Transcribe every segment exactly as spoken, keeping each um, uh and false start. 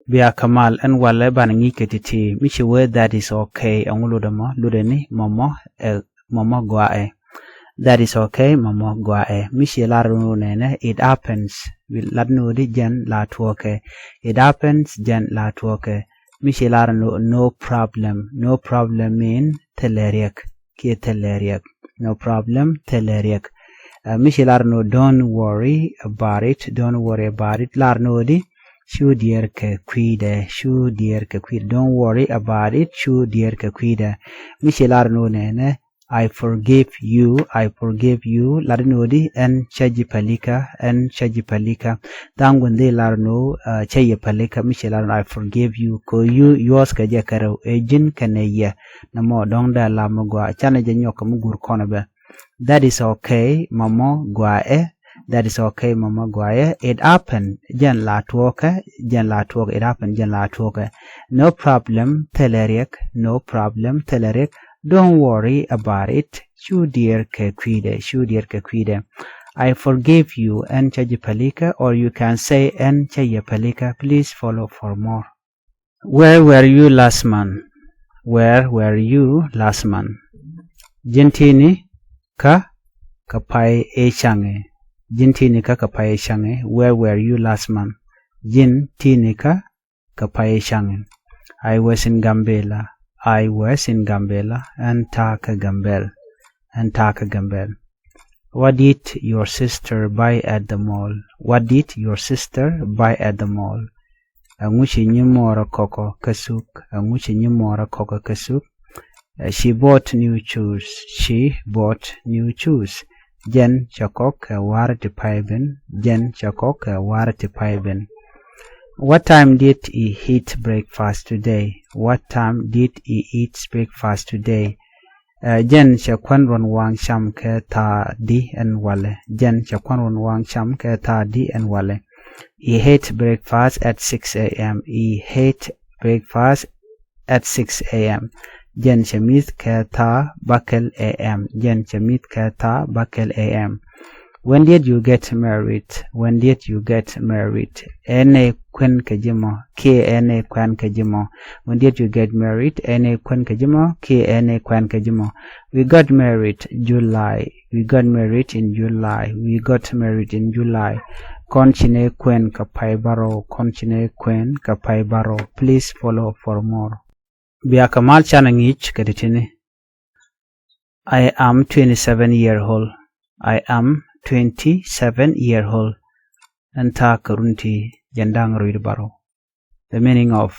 Bia kɛ mal ɛn walɛ banɛ ŋi̱i̱c kɛ ti̱ti̱. Mi ci wee that is okay, ɛŋu lotdɛ mɔ? Lotdɛ ni mɔmɔ ɛ, mɔmɔ gɔaa ɛ. That is okay, mɔmɔ gɔaa ɛ. Mi ci lar ni wä nɛnɛ it happens, lat ni wä di jɛn la tuɔkɛ. It happens, jɛn la tuɔkɛ. Mi ci lar ni wä no problem. No problem mean thilɛ riɛk. Kiɛ thilɛ riɛk. No problem, thilɛ riɛk. Ɛ, mi ci lar ni wä don't worry about it. Don't worry about it. Lar ni wä di cu diɛɛr kɛ kui̱dɛ. Cu diɛɛr kɛ kui̱dɛ. Don't worry about it. Cu diɛɛr kɛ kui̱dɛ. Mi ci lar ni wä nɛnɛ I forgive you. I forgive you. Lat ni wä di ɛn cä ji̱ pälikä. Ɛn cä ji̱ pälikä. Tha̱a̱ŋ gua̱n dhi lar ni wä, ɛ, cä yɛ pälikä. Mi ci lar ni wä I forgive you. Kɛ you, yours kɛ jɛ kɛ rɛw. Ɛ ji̱n kɛnɛ yɛ. Nɔmɔ dɔ̱ŋ dee la mi gɔaa. Canɛ jɛ nyɔk kɛ mi guur kɔnɛ bɛ. That is okay, mɔmɔ gɔaa ɛ. That is okay, mɔmɔ gɔaa ɛ. It happen, jɛn la tuɔkɛ. Jɛn la tuɔkɛ. It happen, jɛn la tuɔkɛ. No problem, thilɛ riɛk. No problem, thilɛ riɛk. Don't worry about it. Cu diɛɛr kɛ kui̱dɛ. Cu diɛɛr kɛ kui̱dɛ. I forgive you, ɛn cä ji̱ pälikä, or you can say ɛn cä yɛ pälikä. Please follow for more. Where were you last month? Where were you last month? Ji̱n ti̱ni kä kɛ pay ëë caŋɛ. Ji̱n ti̱ni kä kɛ pay ëë caŋɛ. Where were you last month? Ji̱n ti̱ni kä kɛ pay ëë caŋɛ. I was in Gambela. I was in Gambela. Ɛn ta̱a̱ kä Gambel. Ɛn ta̱a̱ kä Gambel. What did your sister buy at the mall? What did your sister buy at the mall? Ɛŋu ci nyimuɔrä kɔkɔ kä suk? Ɛŋu ci nyimuɔrä kɔkɔ kä suk? Ɛ, she bought new shoes. She bought new shoes. Jɛn cɛ kɔk kɛ wa̱r ti pay ben. Jɛn cɛ kɔk kɛ wa̱r ti pay ben. What time did he eat breakfast today? What time did he eat breakfast today? Ɛ, jɛn cɛ kuän ruɔ̱n waŋ cam kɛ tha̱a̱ di ɛn walɛ. Jɛn cɛ kuän ruɔ̱n waŋ cam kɛ tha̱a̱ di ɛn walɛ. He ate breakfast at six a.m. He ate breakfast at six a.m. Jɛn cɛ mi̱th kɛ tha̱a̱ bäkɛl a.m. Jɛn cɛ mi̱th kɛ tha̱a̱ bäkɛl a.m. When did you get married? When did you get married? Ɛn ɛ kuɛn kɛ ji̱ mɔ? Kiɛ ɛn ɛ kuɛn kɛ ji̱ mɔ? When did you get married? Ɛn ɛ kuɛn kɛ ji̱ mɔ? Kiɛ ɛn ɛ kuɛn kɛ ji̱ mɔ? We got married July. We got married in July. We got married in July. Kɔn ci nɛ kuɛn kɛ pay bärɔw. Kɔn ci nɛ kuɛn kɛ pay bärɔw. Please follow for more. Bia kɛ mal canɛ ŋi̱i̱c kɛ ti̱ti̱ni. I am twenty-seven year old. I am twenty-seven year old. Ɛn ta̱a̱ kɛ run ti jɛn da̱ŋ rɛw wi̱cdɛ bärɔw. The meaning of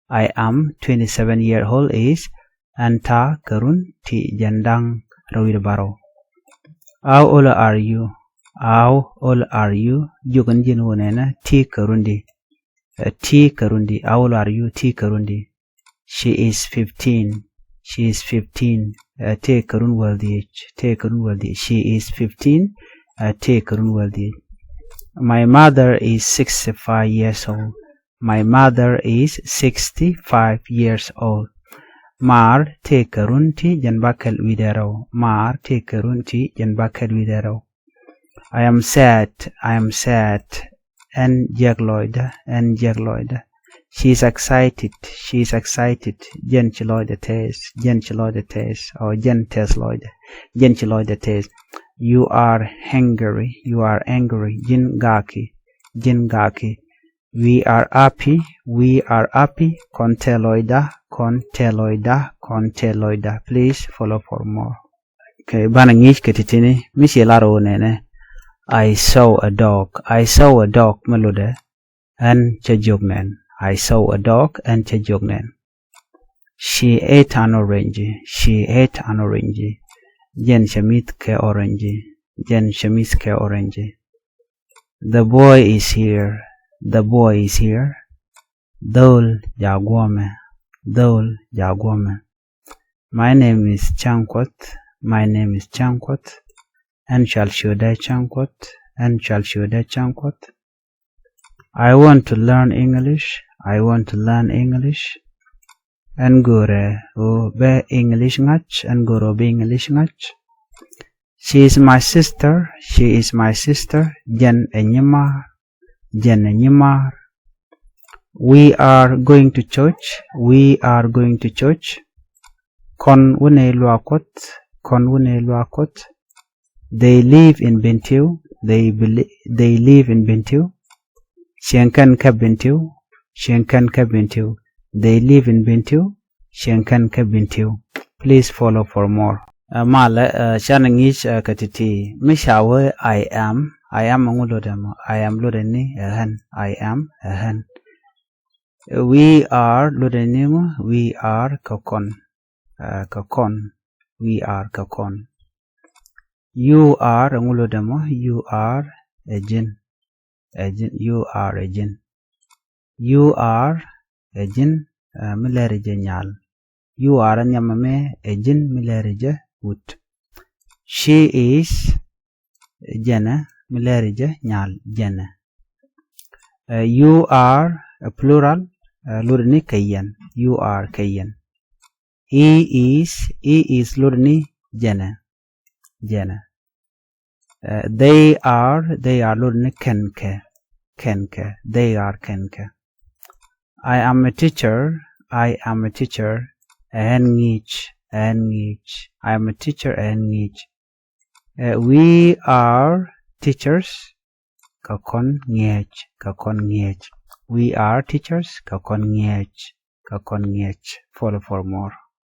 I am twenty-seven year old is ɛn ta̱a̱ kɛ run ti jɛn da̱ŋ rɛw wi̱cdɛ bärɔw. How old are you? How old are you? Jiök ni ji̱n wä nɛnɛ ti kɛ run di. Ɛ, ti kɛ run di. How old are you? Ti kɛ run di. She is fifteen. She is fifteen. Ɛ, tëë kɛ run wäl dhieec. Tëë kɛ run wäl dhieec. She is fifteen. Ɛ, tëë kɛ run wäl dhieec. My mother is sixty-five years old. My mother is sixty-five years old. Maar tëë kɛ run ti jɛn bäkɛl wi̱cdɛ rɛw. Maar tëë kɛ run ti jɛn bäkɛl wi̱cdɛ rɛw. I am sad. I am sad. Ɛn jiäk lɔcdä. Ɛn jiäk lɔcdä. She is excited. She is excited. Jɛn ci lɔcdɛ tɛɛth. Jɛn ci lɔcdɛ tɛɛth. Ɔ jɛn tɛɛth lɔcdɛ. Jɛn ci lɔcdɛ tɛɛth. You are angry. You are angry. Ji̱n gaki. Ji̱n gaki. We are happy. We are happy. Kɔn tɛɛth lɔcdä. Kɔn tɛɛth lɔcdä. Kɔn tɛɛth lɔcdä. Please follow for more. Okay, banɛ ŋi̱i̱c kɛ ti̱ti̱ni. Mi ci lar wä nɛnɛ I saw a dog. I saw a dog. Mi lotdɛ ɛn cä jiök nɛn. I saw a dog. Ɛn cä jiök nɛn. She ate an orange. She ate an orange. Jɛn cɛ mi̱th kɛ orange. Jɛn cɛ mi̱th kɛ orange. The boy is here. The boy is here. Dhɔl jaa guɔmɛ. Dhɔl jaa guɔmɛ. My name is Changkot. My name is Changkot. Ɛn cɔal ciötdä Changkot. Ɛn cɔal ciötdä Changkot. I want to learn English. I want to learn English. Ɛn görɛ ɣöö bä English ŋa̱c. Ɛn görɛ ɣöö bä English ŋa̱c. She is my sister. She is my sister. Jɛn ɛ nyimaar. Jɛn ɛ nyimaar. We are going to church. We are going to church. Kɔn wä nɛy luaak Kuɔth. Kɔn wä nɛy luaak Kuɔth. They live in Bentiu. They, beli- they live in Bentiu. Cieŋ kɛn kä Bentiu. Cieŋ kɛn kä Bentiu. They live in Bentiu. Cieŋ kɛn kä Bentiu. Please follow for more. Ɛ malɛ, ɛ canɛ ŋi̱i̱c ɛ kɛ ti̱ti̱. Mi ca wee I am. I am ɛŋu lotdɛ mɔ? I am lotdɛ ni ɛ ɣän. I am ɛ ɣän. Ɛ we are lotdɛ ni mɔ? We are kɛ kɔn. Ɛ kɛ kɔn. We are kɛ kɔn. You are ɛŋu lotdɛ mɔ? You are ɛ ji̱n. Ɛ ji̱n. You are ɛ ji̱n. You are ɛ ji̱n, ɛ mi lɛri jɛ nyal. You are ɛ nhiamɛ mɛ ɛ ji̱n mi lɛri jɛ wut. She is, jɛnɛ, mi lɛri jɛ nyal, jɛnɛ. Ɛ you are ɛ plural, ɛ lotdɛ ni kɛ yɛn. You are kɛ yɛn. He is, he is lotdɛ ni jɛnɛ. Jɛnɛ. Ɛ they are, they are lotdɛ ni kɛn kɛ. Kɛn kɛ. They are kɛn kɛ. I am a teacher. I am a teacher. Ɛ ɣän ŋi̱i̱c. Ɛ ɣän ŋi̱i̱c. I am a teacher. Ɛ ɣän ŋi̱i̱c. Ɛ we are teachers. Kɛ kɔn ŋi̱eec. Kɛ kɔn ŋi̱eec. We are teachers. Kɛ kɔn ŋi̱eec. Kɛ kɔn ŋi̱eec. Follow for more.